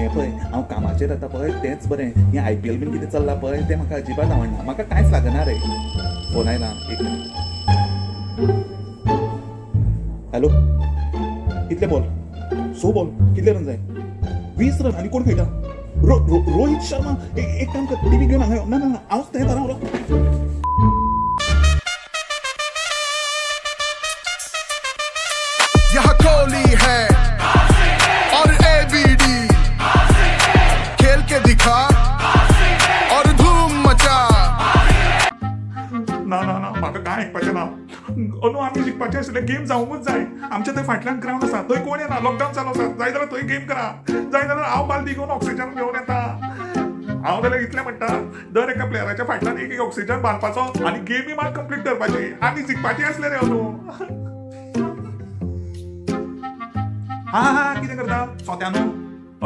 हें पळय हांव कामाचेर येता पळय तेंच बरें. हें IPL बीन कितें चल्लां पळय तें म्हाका अजिबात आवडना. म्हाका कांयच लागना रे. फोन आयला एक मिनट. हॅलो, कितले बॉल? 6 बॉल. कितले रन जाय? 20 रन. आनी कोण खेळटा? रोहित शर्मा. एक काम कर, टीव्ही घेवन हांगा यो. ना ना ना, हांवच थंय येता. यहाँ कोहली है और ABD, खेल के दिखा और धूम मचा. ना ना ना, म्हाका कांय आयकपाचें ना. अंदू आमी जिखपाचें आशिल्लें, गेम जावंकूच जाय. आमच्या थंय फाटल्यान ग्रावंड आसा, थंय कोण येना, लॉकडावन चालू आसा. जाय जाल्यार थंय गेम करा, जाय जाल्यार हांव बालदी घेवन ऑक्सिजन घेवन येता. हांव जाल्यार इतलें म्हणटा, दर एका प्लेयराच्या फाटल्यान एक एक ऑक्सिजन बांदपाचो आनी गेमी मात कंप्लीट करपाची. आमी जिखपाचें आसलें रे अंदू. हा हा, कितें करता सोत्यानो?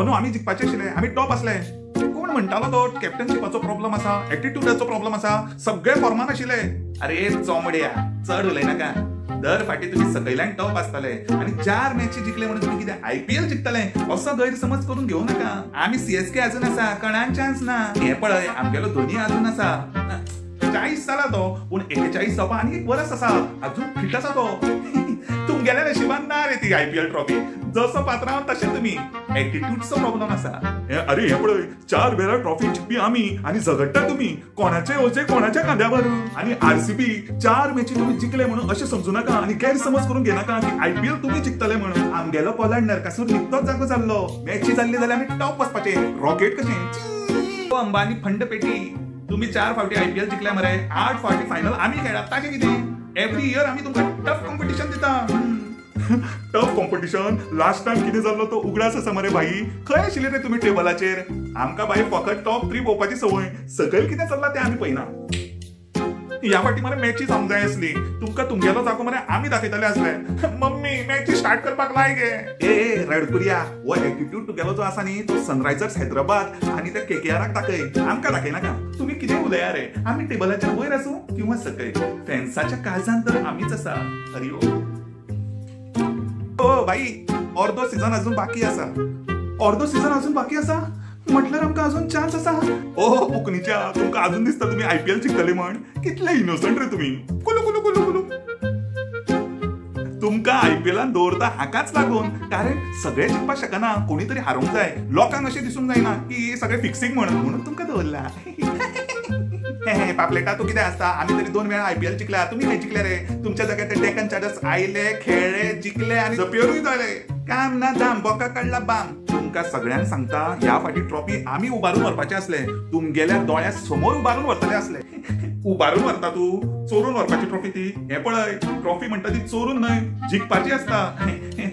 अंदू आमी जिखपाचें आशिल्लें, आमी टॉप आसले. कोण म्हणटालो तो कॅप्टनशिपाचो प्रॉब्लम आसा, एटिट्यूडाचो प्रॉब्लम आसा, सगळे फॉर्मान आशिल्ले. अरे चोमड्या, चड उलयनाका. दर फाटी तुमी सकयल्यान टॉप आसताले आनी 4 मॅची जिखले म्हणून तुमी कितें IPL जिखतले असो गैरसमज करून घेवं नाका. आमी CSK अजून आसा, कोणाक चान्स ना. हें पळय आमगेलो धोनी अजून आसा, 40 जाला तो, पूण 41 जावपा आनी एक वरस आसा, अजून फिट आसा तो. तुमगेल्या नशिबान ना रे ती IPL trophy. जसो पात्रांव तशें तुमी. एटिट्यूडचो प्रॉब्लम आसा. अरे हे पळय, 4 वेळा ट्रॉफी जिखपी आमी आनी झगडटा तुमी कोणाचे वचे कोणाच्या खांद्यावर. आनी RCB 4 मॅची तुमी जिखले म्हणून अशें समजू नाका आनी गैरसमज करून घेनाका की IPL तुमी जिखतले म्हणून. आमगेलो पोलंड नरकासूर निकतोच जागो जाल्लो. मॅची जाल्ली जाल्यार आमी टॉप वचपाचे, रॉकेट कशें. अंबानी फंड पेटी. तुमी 4 फावटी IPL जिखल्या मरे, 8 फावटी फायनल आमी खेळ्ळा, ताचें कितें? एवरी इयर आमी तुमकां टफ कॉम्पिटिशन दिता. टफ कॉम्पिटिशन लास्ट टायम कितें जाल्लो तो उगडास आसा मरे भाई. खंय आशिल्ले रे तुमी टेबलाचेर? आमकां बाई फकत टॉप 3 पळोवपाची संवय, सकयल कितें चल्लां तें आमी पळयना. ह्या फाटी मरे मॅची जावंक जाय आसली. तुमकां तुमगेलो जागो मरे आमी दाखयतले आसले. मम्मी मॅची स्टार्ट करपाक लाय गे. ए रडकुरिया, हो एटिट्यूड तुगेलो जो आसा न्ही तो सनरायझर्स हैदराबाद आनी त्या KKRाक दाखय, आमकां दाखयनाका. तुमी कितें उलया रे, आमी टेबलाचेर वयर आसूं किंवा सकयल, फॅन्साच्या काळजान तर आमीच आसा. हरी ओम. ओ भाई, अर्दो सीझन अजून बाकी आसा. अर्दो सीझन अजून बाकी आसा म्हटल्यार आमकां अजून चान्स आसा. ओ पुकणीच्या, तुमकां अजून दिसता तुमी IPL जिखतले म्हण? कितले इनोसंट रे तुमी. कुलू कुलू कुलू कुलू. तुमकां IPLान दवरता हाकाच लागून, कारण सगळे जिखपाक शकना, कोणी तरी हारोवंक जाय. लोकांक अशें दिसूंक जायना की सगळे फिक्सिंग म्हण, म्हणून तुमकां दवरला. हे पापलेटा, तूं कितें आसता? आमी तरी 2 वेळा IPL जिखल्या, तुमी खंय जिखले रे? तुमच्या जाग्यार ते डेक्कन चार्जर्स आयले, खेळ्ळे, जिखले आनी जपेरूय जाले. काम ना दाम, बोका काडला बाम. तुमकां सगळ्यांक सांगता, ह्या फाटी ट्रॉफी आमी उबारून व्हरपाचे आसले, तुमगेल्या दोळ्या समोर उबारून व्हरतले आसले. उबारून व्हरता तूं? चोरून व्हरपाची ट्रॉफी ती. हें पळय, ट्रॉफी म्हणटा ती चोरून न्हय, जिखपाची आसता.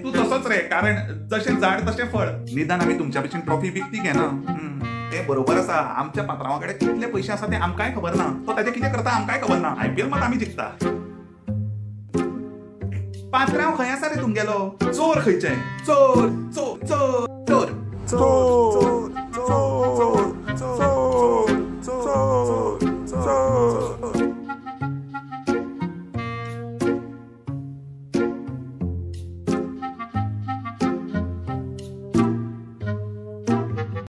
तूं तसोच रे, कारण जशें झाड तशें फळ. निदान आमी तुमच्या भशेन ट्रॉफी विकती घेना. तें बरोबर आसा. आमच्या पात्रांवा कडेन कितले पयशे आसा ते आमकांय खबर ना. तो ताजें कितें करता आमकांय खबर ना. IPL मात आमी जिखता. पात्रांव खंय आसा रे तुमगेलो? चोर खंयचे? चोर चोर चोर चोर चोर.